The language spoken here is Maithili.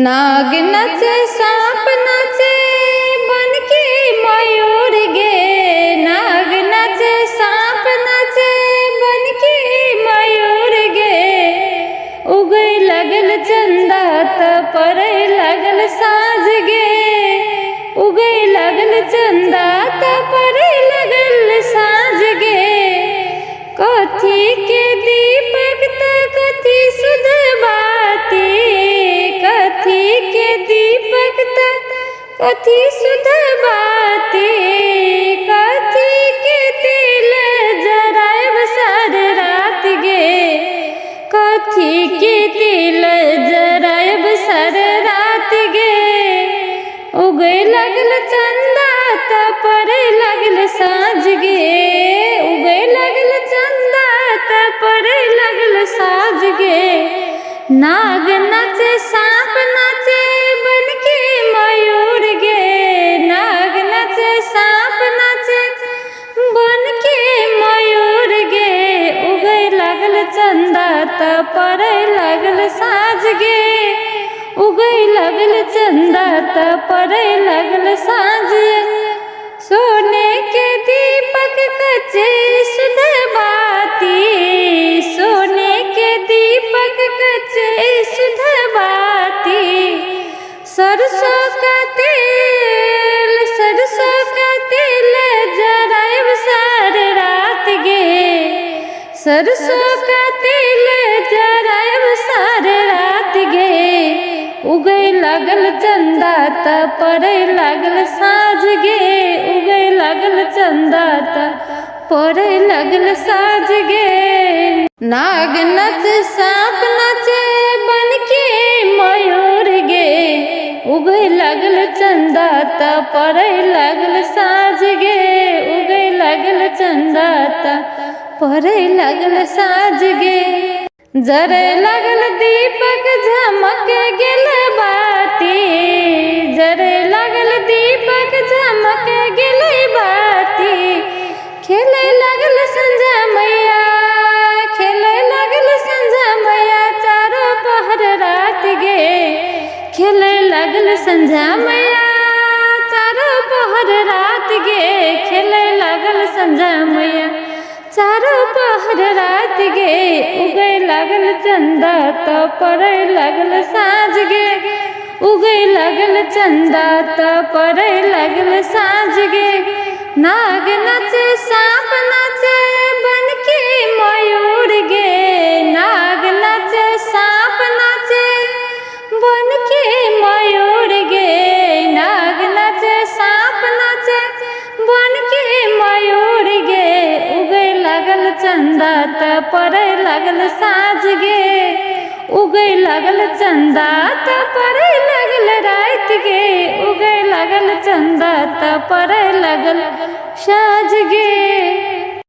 नाग नाचे साँप नाचे बनके मयूर गे। नाग नाचे साँप नाचे बनके मयूर गे। उगै लगल चंदा त पड़ै लगल साँझ गे। उगै लगल चंदा त पड़ै लगल साँझ गे। कथी के दीपक त कथी सुध बाती। कथी के दीपक त कथी सुध बाती। कथी के तेल जरायब सार रात गे। कथी के तेल जरायब सार रात गे। उगै लगल चंदा त पड़ै लगल साँझ गे। उगै लगल चंदा त पड़ै लगल साँझ गे। नाग नाचे साँप नाचे बनके मयूर गे। नाग नाचे साँप नाचे बनके मयूर गे। उगै लागल चंदा त पड़ै लागल साँझ गे। उगै लागल चंदा त पड़ै लागल साँझ। सोने के दीपक कचे सुध बाती। सोने के दीपक कचे सुध बाती। सरसों का तेल, सरसों का तेल जरायब सार रात गे। सरसों का तेल जरायब सार रात गे। उगै लागल चंदा त पड़ै लागल साँझ गे। उगै लागल चंदा त पड़ै लागल साँझ गे। नाग नाचे साँप नाचे बनके मयूर गे। उगै लागल चंदा त पड़ै लागल साँझ गे। उगै लागल चंदा त पड़ै लागल साँझ गे। जरै लागल दीपक झमक गेल बाती। जरै लागल दीपक झमक गेल बाती। खेलै लागल संझा मैया, खेलै लागल संझा मैया चारो पहर रात गे। खेलै लागल संझा मैया चारो पहर रात गे। खेलै लागल संझा मैया चारो पहर रात गे। उगै लागल चंदा त पड़ै लागल साँझ गे। उगै लागल चंदा त पड़ै लागल साँझ गे। नाग नाचे साँप नाचे बनके मयूर गे। नाग नाचे साँप नाचे बनके मयूर गे। नाग नाचे साँप नाचे बनके मयूर गे। उगै लागल चंदा त पड़ै लागल साँझ गे। उगै लागल चंदा त पड़ै लागल राति गे। उगै लागल चंदा त पड़ै लागल साँझ गे।